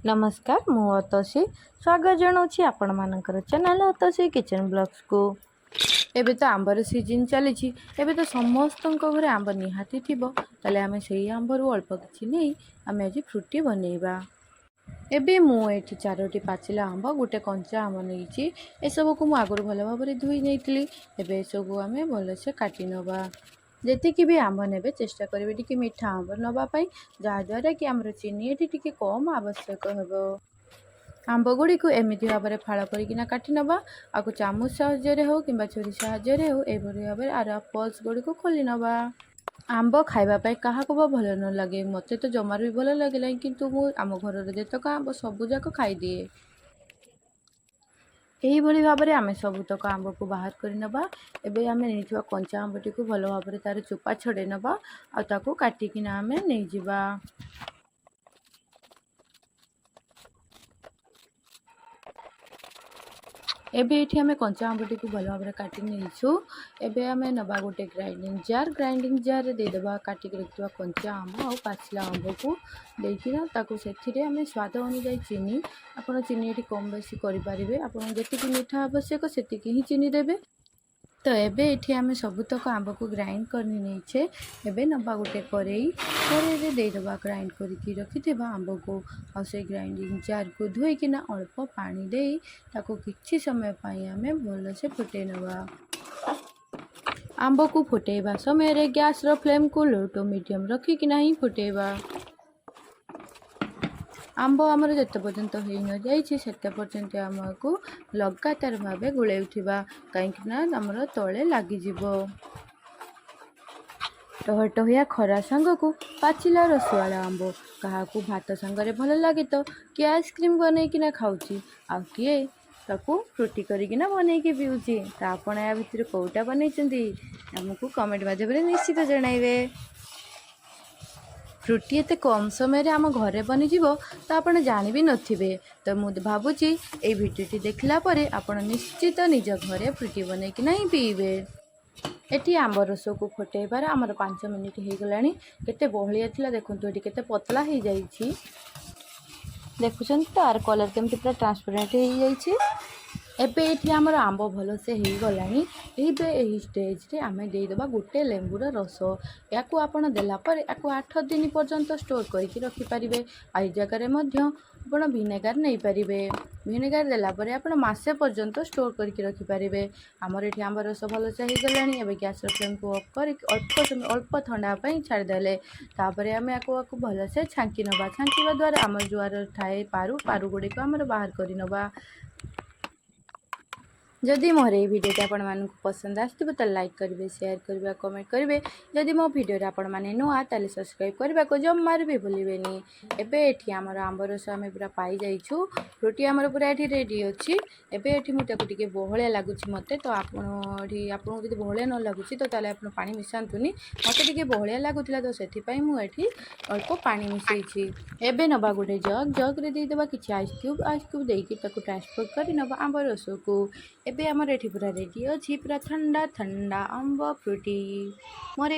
ନମସ୍କାର, ମୁଁ ଅତସୀ ସ୍ୱାଗତ ଜଣାଉଛି ଆପଣମାନଙ୍କର ଚ୍ୟାନେଲ୍ ଅତସୀ କିଚେନ୍ ବ୍ଲଗ୍ସକୁ। ଏବେ ତ ଆମ୍ବର ସିଜିନ୍ ଚାଲିଛି। ଏବେ ତ ସମସ୍ତଙ୍କ ଘରେ ଆମ୍ବ ନିହାତି ଥିବ। ତାହେଲେ ଆମେ ସେଇ ଆମ୍ବରୁ ଅଳ୍ପ କିଛି ନେଇ ଆମେ ଆଜି ଫ୍ରୁଟି ବନେଇବା। ଏବେ ମୁଁ ଏଠି ଚାରୋଟି ପାଚିଲା ଆମ୍ବ, ଗୋଟେ କଞ୍ଚା ଆମ୍ବ ନେଇଛି। ଏସବୁକୁ ମୁଁ ଆଗରୁ ଭଲ ଭାବରେ ଧୋଇ ନେଇଥିଲି। ଏବେ ଏସବୁ ଆମେ ଭଲସେ କାଟି ନେବା। ଯେତିକି ବି ଆମ୍ବ ନେବେ, ଚେଷ୍ଟା କରିବେ ଟିକେ ମିଠା ଆମ୍ବ ନେବା ପାଇଁ, ଯାହାଦ୍ୱାରା କି ଆମର ଚିନି ଏଠି ଟିକେ କମ୍ ଆବଶ୍ୟକ ହେବ। ଆମ୍ବ ଗୁଡ଼ିକୁ ଏମିତି ଭାବରେ ଫାଳ କରିକିନା କାଟି ନେବା। ଆକୁ ଚାମଚ ସାହାଯ୍ୟରେ ହେଉ କିମ୍ବା ଛୁରୀ ସାହାଯ୍ୟରେ ହେଉ, ଏଇଭଳି ଭାବରେ ଆର ପଲ୍ପ ଗୁଡ଼ିକୁ ଖୋଲି ନେବା। ଆମ୍ବ ଖାଇବା ପାଇଁ କାହାକୁ ବା ଭଲ ନ ଲାଗେ? ମୋତେ ତ ଜମାରୁ ବି ଭଲ ଲାଗେ ନାହିଁ, କିନ୍ତୁ ମୁଁ ଆମ ଘରର ଯେତକ ଆମ୍ବ ସବୁଯାକ ଖାଇଦିଏ। ଏହିଭଳି ଭାବରେ ଆମେ ସବୁତକ ଆମ୍ବକୁ ବାହାର କରି ନେବା। ଏବେ ଆମେ ନେଇଥିବା କଞ୍ଚା ଆମ୍ବଟିକୁ ଭଲ ଭାବରେ ତାର ଚୋପା ଛଡ଼େଇ ନେବା ଆଉ ତାକୁ କାଟିକିନା ଆମେ ନେଇଯିବା। ଏବେ ଏଠି ଆମେ କଞ୍ଚା ଆମ୍ବଟିକୁ ଭଲ ଭାବରେ କାଟି ନେଇଛୁ। ଏବେ ଆମେ ନେବା ଗୋଟେ ଗ୍ରାଇଣ୍ଡିଙ୍ଗ ଜାର୍। ଗ୍ରାଇଣ୍ଡିଙ୍ଗ ଜାର୍ରେ ଦେଇଦେବା କାଟିକି ରଖିଥିବା କଞ୍ଚା ଆମ୍ବ ଆଉ ପାଚିଲା ଆମ୍ବକୁ। ଦେଇକିନା ତାକୁ ସେଥିରେ ଆମେ ସ୍ୱାଦ ଅନୁଯାୟୀ ଚିନି, ଆପଣ ଚିନି ଏଠି କମ୍ ବେଶୀ କରିପାରିବେ। ଆପଣଙ୍କୁ ଯେତିକି ମିଠା ଆବଶ୍ୟକ, ସେତିକି ହିଁ ଚିନି ଦେବେ। ତ ଏବେ ଏଠି ଆମେ ସବୁତକ ଆମ୍ବକୁ ଗ୍ରାଇଣ୍ଡ କରି ନେଇଛେ। ଏବେ ନେବା ଗୋଟେ କରେଇ। କରେଇରେ ଦେଇଦେବା ଗ୍ରାଇଣ୍ଡ କରିକି ରଖିଥିବା ଆମ୍ବକୁ ଆଉ ସେଇ ଗ୍ରାଇଣ୍ଡିଙ୍ଗ ଜାର୍କୁ ଧୋଇକିନା ଅଳ୍ପ ପାଣି ଦେଇ ତାକୁ କିଛି ସମୟ ପାଇଁ ଆମେ ଭଲସେ ଫୁଟେଇ ନେବା। ଆମ୍ବକୁ ଫୁଟେଇବା ସମୟରେ ଗ୍ୟାସ୍ର ଫ୍ଲେମ୍କୁ ଲୋ ଟୁ ମିଡ଼ିୟମ୍ ରଖିକିନା ହିଁ ଫୁଟେଇବା। ଆମ୍ବ ଆମର ଯେତେ ପର୍ଯ୍ୟନ୍ତ ହେଇନଯାଇଛି, ସେତେ ପର୍ଯ୍ୟନ୍ତ ଆମକୁ ଲଗାତାର ଭାବେ ଗୋଳେଉଥିବା, କାହିଁକିନା ଆମର ତଳେ ଲାଗିଯିବ। ଟହଟହିଆ ଖରା ସାଙ୍ଗକୁ ପାଚିଲା ରସୁଆଳ ଆମ୍ବ କାହାକୁ ଭାତ ସାଙ୍ଗରେ ଭଲ ଲାଗେ ତ କିଏ ଆଇସ୍କ୍ରିମ୍ ବନେଇକିନା ଖାଉଛି, ଆଉ କିଏ ତାକୁ ଫ୍ରୁଟି କରିକିନା ବନେଇକି ପିଉଛି। ତ ଆପଣ ୟା ଭିତରୁ କେଉଁଟା ବନେଇଛନ୍ତି, ଆମକୁ କମେଣ୍ଟ ମାଧ୍ୟମରେ ନିଶ୍ଚିତ ଜଣାଇବେ। ଫ୍ରୁଟି ଏତେ କମ୍ ସମୟରେ ଆମ ଘରେ ବନିଯିବ ତ ଆପଣ ଜାଣି ବି ନଥିବେ। ତ ମୁଁ ଭାବୁଛି, ଏଇ ଭିଡ଼ିଓଟି ଦେଖିଲା ପରେ ଆପଣ ନିଶ୍ଚିତ ନିଜ ଘରେ ଫ୍ରୁଟି ବନେଇକିନା ହିଁ ପିଇବେ। ଏଠି ଆମ୍ବ ରସକୁ ଫୁଟେଇବାର ଆମର 5 ମିନିଟ୍ ହେଇଗଲାଣି। କେତେ ବହଳିଆ ଥିଲା ଦେଖନ୍ତୁ, ଏଠି କେତେ ପତଳା ହେଇଯାଇଛି। ଦେଖୁଛନ୍ତି ତ, ଆର କଲର୍ କେମିତି ପୁରା ଟ୍ରାନ୍ସପେରେଣ୍ଟ ହେଇଯାଇଛି। ଏବେ ଏଠି ଆମର ଆମ୍ବ ଭଲସେ ହେଇଗଲାଣି। ଏବେ ଏହି ଷ୍ଟେଜ୍ରେ ଆମେ ଦେଇଦେବା ଗୋଟେ ଲେମ୍ବୁର ରସ। ୟାକୁ ଆପଣ ଦେଲା ପରେ ୟାକୁ 8 ଦିନ ପର୍ଯ୍ୟନ୍ତ ଷ୍ଟୋର୍ କରିକି ରଖିପାରିବେ। ଆଉ ଏଇ ଜାଗାରେ ମଧ୍ୟ ଆପଣ ଭିନେଗାର ନେଇପାରିବେ। ଭିନେଗାର ଦେଲା ପରେ ଆପଣ ମାସେ ପର୍ଯ୍ୟନ୍ତ ଷ୍ଟୋର୍ କରିକି ରଖିପାରିବେ। ଆମର ଏଠି ଆମ୍ବ ରସ ଭଲସେ ହେଇଗଲାଣି। ଏବେ ଗ୍ୟାସ୍ର ଫ୍ଲେମ୍କୁ ଅଫ୍ କରିକି ଅଳ୍ପ ସମୟ ଅଳ୍ପ ଥଣ୍ଡା ପାଇଁ ଛାଡ଼ିଦେଲେ, ତାପରେ ଆମେ ୟାକୁ ଭଲସେ ଛାଙ୍କି ନେବା। ଛାଙ୍କିବା ଦ୍ୱାରା ଆମର ଜୁଆର ଥାଏ ପାରୁ, ପାରୁ ଗୁଡ଼ିକ ଆମର ବାହାର କରି ନେବା। ଯଦି ମୋର ଏଇ ଭିଡ଼ିଓଟି ଆପଣମାନଙ୍କୁ ପସନ୍ଦ ଆସିଥିବ, ତାହେଲେ ଲାଇକ୍ କରିବେ, ସେୟାର କରିବେ, କମେଣ୍ଟ କରିବେ। ଯଦି ମୋ ଭିଡ଼ିଓରେ ଆପଣମାନେ ନୂଆ, ତାହେଲେ ସବସ୍କ୍ରାଇବ୍ କରିବାକୁ ଜମାରୁ ବି ଭୁଲିବେନି। ଏବେ ଏଠି ଆମର ଆମ୍ବ ରସ ଆମେ ପୁରା ପାଇଯାଇଛୁ। ଫ୍ରୁଟି ଆମର ପୁରା ଏଠି ରେଡ଼ି ଅଛି। ଏବେ ଏଠି ମୁଁ ତାକୁ ଟିକେ ବହଳିଆ ଲାଗୁଛି ମୋତେ। ତ ଆପଣ ଏଠି ଆପଣଙ୍କୁ ଯଦି ବହଳିଆ ନ ଲାଗୁଛି, ତ ତାହେଲେ ଆପଣ ପାଣି ମିଶାନ୍ତୁନି। ମୋତେ ଟିକେ ବହଳିଆ ଲାଗୁଥିଲା, ତ ସେଥିପାଇଁ ମୁଁ ଏଠି ଅଳ୍ପ ପାଣି ମିଶାଇଛି। ଏବେ ନେବା ଗୋଟେ ଜଗ୍। ଜଗ୍ରେ ଦେଇଦେବା କିଛି ଆଇସ୍ କ୍ୟୁବ୍। ଆଇସ୍ କ୍ୟୁବ୍ ଦେଇକି ତାକୁ ଟ୍ରାନ୍ସଫର୍ କରି ନେବା ଆମ୍ବ ରସକୁ। ଏବେ ଆମର ଏଠି ପୁରା ରେଡ଼ି ଅଛି ପୁରା ଥଣ୍ଡା ଥଣ୍ଡା ଆମ୍ବ ଫ୍ରୁଟି। ମୋର